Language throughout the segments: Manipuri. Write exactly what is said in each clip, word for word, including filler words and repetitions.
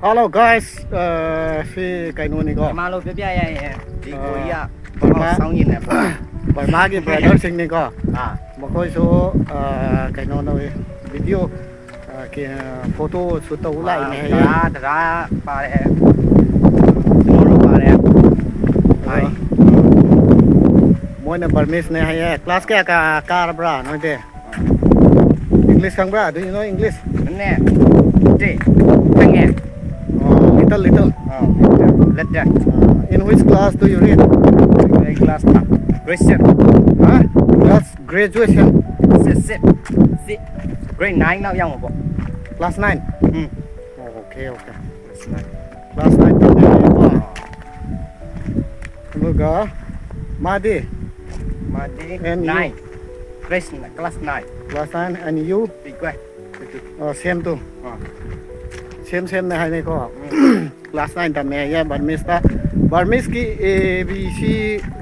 Hello guys, ꯑ, ꯁꯤ ꯀꯩꯅꯣꯅꯤꯀꯣ, ꯃꯥꯂꯣ ꯄꯤꯕꯤ ꯌꯥꯏ, ꯌꯥꯏ, ꯌꯥꯏ꯫ ꯑ, ꯕꯔꯃꯥ, ꯁꯥꯎꯟ ꯌꯦꯡꯅꯕ꯫ ꯕꯔꯃꯥꯒꯤ ꯕ꯭ꯔꯗꯔꯁꯤꯡꯅꯤꯀꯣ꯫ ꯑꯥ꯫ ꯃꯈꯣꯏꯁꯨ, ꯑ, ꯀꯩꯅꯣ ꯇꯧꯋꯤ, ꯚꯤꯗꯤꯑꯣ, ꯑ, ꯀꯦ-, ꯑ, ꯐꯣꯇꯣ ꯁꯨꯠ ꯇꯧꯕ ꯂꯥꯛꯏꯅꯦ ꯍꯥꯏꯌꯦ꯫ ꯇꯔꯥ, ꯇꯔꯥ ꯄꯥꯔꯦ꯫ ꯇꯨꯃꯣꯔꯣ ꯄꯥꯔꯦ꯫ ꯑ, ꯍꯥꯏ꯫ ꯃꯣꯏꯅ ꯕꯔꯃꯤꯁꯅꯦ ꯍꯥꯏꯌꯦ꯫ ꯀ꯭ꯂꯥꯁ ꯀꯌꯥ ꯀꯥ-, ꯀꯥꯔꯕ꯭ꯔꯥ ꯅꯣꯏꯗꯤ? English ꯈꯪꯕ꯭ꯔꯥ? Do you know English? ꯅꯦ꯫ ꯅꯠꯇꯦ꯫ ꯈꯪꯉꯦ꯫ ꯑꯣ, little, little. Ah, little, little꯫ Ah, in which class do you read? ꯑꯩ class ꯅ graduation꯫ ꯍꯥ? Class graduation? Sit, sit, sit꯫ Grade nine ꯅ ꯌꯥꯝꯃꯕꯣ꯫ Class nine? ꯎꯝ꯫ ꯑꯣ, okay, okay꯫ Class nine꯫ Class nine ꯇꯝꯃꯦ ꯍꯥꯏꯌꯦꯀꯣ꯫ ꯑꯗꯨꯒ ꯃꯥꯗꯤ? ꯃꯥꯗꯤ And you? Nine꯫ Class, class nine꯫ Class nine, and you? ꯄꯤꯛꯋꯦ꯫ ꯑꯣ, same too꯫ ꯑꯥ꯫ Same, same ꯅꯦ ꯍꯥꯏꯅꯦꯀꯣ꯫ ꯎꯝ꯫ Class nine ꯇꯝꯃꯦ ꯍꯥꯏꯌꯦ Burmese ꯇ꯫ Burmese ꯀꯤ A B C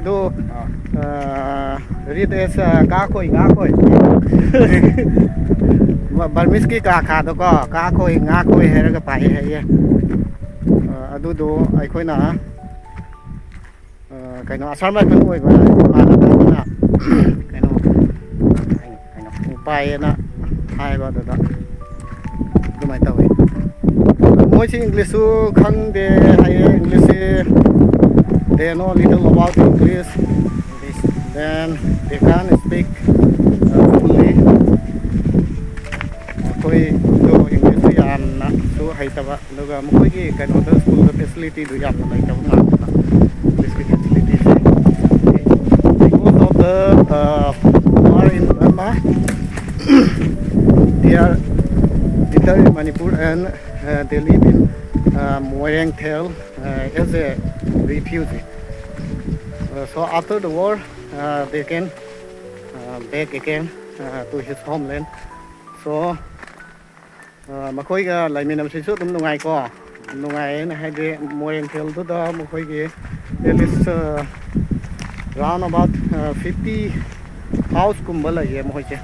ꯗꯣ, ꯑꯥ꯫ ꯑꯥ, read as, ꯑꯥ, ꯉꯥꯈꯣꯏ, ꯉꯥꯈꯣꯏ꯫ ꯃ-, Burmese ꯀꯤ ꯀꯥ ꯈꯥꯗꯣꯀꯣ, ꯉꯥꯈꯣꯏ, ꯉꯥꯈꯣꯏ ꯍꯥꯏꯔꯒ ꯄꯥꯏ ꯍꯥꯏꯌꯦ꯫ ꯑꯥ, ꯑꯗꯨꯗꯣ ꯑꯩꯈꯣꯏꯅ ꯑ, ꯀꯩꯅꯣ, ꯑꯁꯥꯝ ꯔꯥꯏꯐꯜ ꯑꯣꯏꯕ ꯏꯃꯥꯟꯅꯕ ꯑꯃꯅ, ꯀꯩꯅꯣ, ꯄꯥꯏꯌꯦꯅ ꯍꯥꯏꯕ ꯑꯗꯨꯗ ꯑꯗꯨꯃꯥꯏꯅ ꯇꯧꯋꯤ꯫ ꯃꯣꯏꯁꯤ English ꯁꯨ ꯈꯪꯗꯦ ꯍꯥꯏꯌꯦ, English ꯁꯤ they know little about English, then they can't speak, uh, fully꯫ ꯑꯩꯈꯣꯏꯗꯣ English ꯁꯨ ꯌꯥꯝꯅꯁꯨ ꯍꯩꯇꯕ꯫ ꯑꯗꯨꯒ ꯃꯈꯣꯏꯒꯤ ꯀꯩꯅꯣꯗ, ꯁ꯭ꯀꯨꯜꯗ facility ꯗꯨ ꯌꯥꯝꯅ ꯂꯩꯇꯕ ꯃꯥꯜꯂꯦꯕ, English ꯀꯤ facility say. Because of the, uh, war in Burma, they are returned in Manipur and, uh, they live in, uh, Moirangthel, uh, as a refugee. Uh, so after the war, uh, they can, uh, back again, uh, to his homeland. So, ꯑ, ꯃꯈꯣꯏꯒ ꯂꯩꯃꯤꯟꯅꯕꯁꯤꯁꯨ ꯑꯗꯨꯝ ꯅꯨꯡꯉꯥꯏꯀꯣ꯫ ꯅꯨꯡꯉꯥꯏꯌꯦꯅ ꯍꯥꯏꯗꯤ ꯃꯣꯏꯔꯦꯡꯊꯦꯜꯗꯨꯗ ꯃꯈꯣꯏꯒꯤ at least, ꯑ, round about, ꯑ, fifty house ꯀꯨꯝꯕ ꯂꯩꯌꯦ ꯃꯈꯣꯏꯁꯦ꯫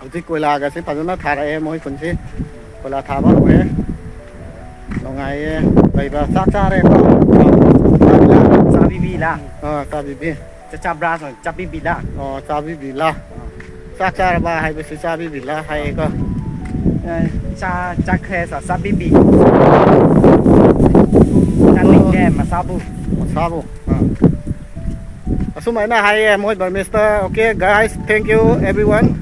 ꯍꯧꯖꯤꯛ ꯀꯣꯏꯂꯥꯒꯁꯦ ꯐꯖꯅ ꯊꯥꯔꯛꯑꯦ ꯃꯣꯏ ꯈꯨꯟꯁꯤ꯫ ꯀꯣꯏꯂꯥ ꯊꯥꯕ ꯍꯧꯔꯦ꯫ ꯅꯨꯡꯉꯥꯏꯌꯦ ꯂꯩꯕ꯫ ꯆꯥꯛ ꯆꯥꯔꯦꯀꯣ? ꯆꯥꯕꯤꯕꯤꯂꯥ? ꯑꯥ, ꯆꯥꯕꯤꯕꯤ꯫ ꯆꯥꯛ ꯆꯥꯕ꯭ꯔꯥ? ꯆꯥꯕꯤꯕꯤꯂꯥ? ꯑꯣ, ꯆꯥꯕꯤꯕꯤꯂꯥ꯫ ꯆꯥꯛ ꯆꯥꯔꯕ ꯍꯥꯏꯕꯁꯤ ꯆꯥꯕꯤꯕꯤꯂꯥ ꯍꯥꯏꯌꯦꯀꯣ꯫ ꯑ, ꯆꯥ ꯆꯥꯈ꯭ꯔꯦ, ꯆꯥ ꯆꯥꯕꯤꯕꯤ꯫ ꯆꯥꯅꯤꯡꯗꯦ ꯃꯁꯥꯕꯨ꯫ ꯃꯁꯥꯕꯨ꯫ ꯑꯥ꯫ ꯑꯁꯨꯃꯥꯏꯅ ꯍꯥꯏꯌꯦ ꯃꯣꯏ ꯕꯔꯃꯤꯁꯇ꯫ Okay guys, thank you everyone.